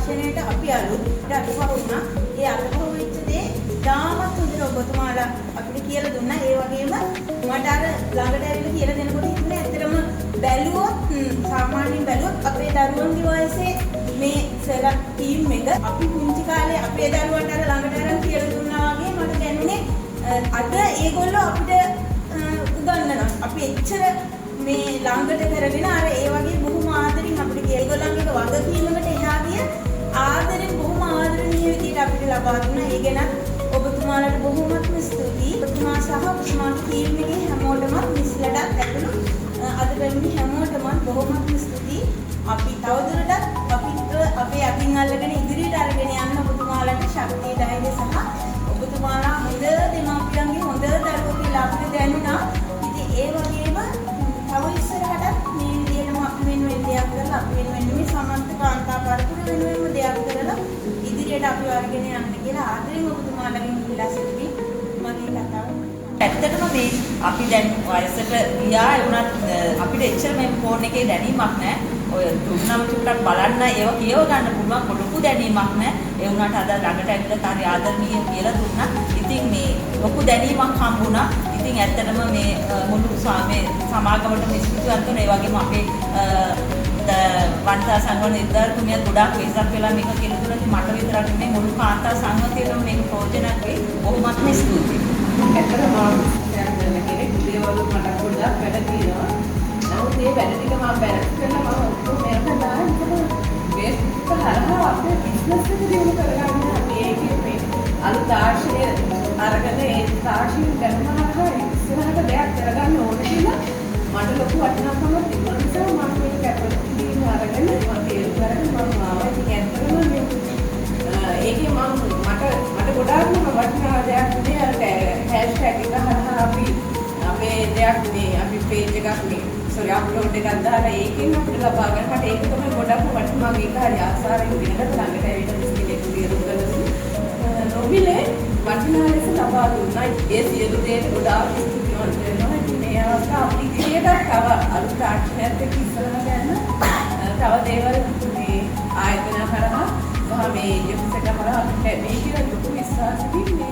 තාක්ෂණයට අපි අලුත් අතපහ වුණා. ඒ අතපහ වෙච්ච දේ ඉතාමත් හොඳට ඔබතුමාලා අපිට කියලා දුන්නා. ඒ වගේම මට අර ළඟට ඇවිල්ලා කියලා දෙනකොට හිතුනේ ඇත්තටම බැලුවොත්, සාමාන්‍යයෙන් බැලුවොත් අපේ දරුවන්ගේ වයසේ මේ සර් ටීම් එක අපි පුංචි කාලේ අපේ දරුවන්ට අර ළඟට අරන් කියලා දුන්නා වගේ මට දැනුනේ. අද ඒගොල්ලෝ අපිට උගන්වනවා. අපි එච්චර මේ ළඟට කරගෙන අර ඒ වගේ බොහොම ආදරෙන් අපිට කියලා, ඒගොල්ලන්ගේ වගකීමකට එහා ගිය ආදරෙන්, බොහොම ආදරණීය විදිහට අපිට ලබා දුන්නා. ඒ ගැන ඔබතුමාලාට බොහොමත්ම ස්තුතියි. ඔබතුමා සහ ඔබතුමාගේ ටීම් එකේ හැමෝටම, මිස්ලටත් ඇතුළු අද පැමිණි හැමෝටම බොහොමත්ම ස්තුතියි. අපි තවදුරටත් අපිත් අපේ අතින් අල්ලගෙන ඉදිරියට අරගෙන යන්න ඔබතුමාලාට ශක්තිය, ධෛර්යය සහ ඔබතුමාලා හොඳ දෙමාපියන්ගේ හොඳ දරුවෝ කියලා අපිට දැනුණා. ඉතින් ඒ වගේම තව ඉස්සරහටත් මේ විදිහටම අපි වෙනුවෙන් දෙයක් කරලා, අපි වෙනුවෙන් නෙමෙයි, සමස්ත කාන්තා පරපුර වෙනුවෙන්ම දෙයක් කරලා ඉදිරියට අපි අරගෙන යන්න කියලා ආදරෙන් ඔබතුමාලාගෙන් ඉල්ලා සිටිමින් මගේ කතාව ඇත්තටම මේ අපි දැන් වයසට ගියා, ඒ වුණත් අපිට එච්චර මේ ෆෝන් එකේ දැනීමක් නැහැ. ඔය දුන්නම චුට්ටක් බලන්න, ඒව කියව ගන්න පුළුවන්, ලොකු දැනීමක් නැහැ. ඒ වුණාට අද ළඟට ඇවිල්ලා හරි ආදරණීය කියලා දුන්නා. ඉතින් මේ ලොකු දැනීමක් හම්බුණා. ඉතින් ඇත්තටම මේ මුළු මේ සමාගමටම ස්තුතිවන්ත වෙනවා. ඒ වගේම අපේ වනිතා සංගම නිලධාරිතුමියත් ගොඩාක් වෙහෙසක් වෙලා මේක කියලා දුන්නා. ඉතින් මට විතරක් නෙමෙයි, මුළු කාන්තා සංගමයටම මේක ප්‍රයෝජනක් වෙයි. බොහොමත්ම ස්තුතියි. ඇත්තටම මම දෙයක් කරන කෙනෙක්. දේවල් මට ගොඩක් වැඩ තියෙනවා. නමුත් මේ වැඩ ටික මම බැලන්ස් කරලා මම ඔක්කොම මේක දාලා ෆේස්බුක් එක හරහා අපේ බිස්නස් එක දියුණු කරගන්න, අපි ඒකේ මේ අලුත් තාක්ෂණය අරගෙන ඒ තාක්ෂණ දැනුම හරහා ඉස්සරහට දෙයක් කරගන්න ඕන කියලා මට ලොකු වටිනාකමක් තිබුණ නිසා මම මේක කැපකිරීම අරගෙන මම තේරුම් අරගෙන මම ආවා. ඉතින් ඇත්තටම මේ ඒකේ මම මට මට ගොඩාක්ම වටිනා දෙයක් වුණේ අර හැෂ්ටැග් එක හරහා අපි අපේ දෙයක් මේ අපි පේජ් එකක් මේ සෝරි අප්ලෝඩ් එකක් දාලා ඒකෙන් අපිට ලබා ගන්න. මට ඒක තමයි ගොඩක්ම වටිනා. මම ඒක හරි ආසාවෙන් දිනකට ළඟට ඇවිල්ලා මිස් කෙනෙක් තේරුම් ගන්න නොමිලේ වටිනා ලෙස ලබා දුන්නා. ඒ සියලු දේට ගොඩාක් ස්තුතිවන්ත වෙනවා. ඉතින් මේ අවස්ථාව අපි ඉදිරියටත් තව අලුත් තාක්ෂණයත් එක්ක ඉස්සරහට යන තව දේවල් මේ ආයතන හරහා සහ මේ ඒජන්සි එක හරහා අපිට ලැබෙයි කියලා ලොකු විශ්වාසකින් මේ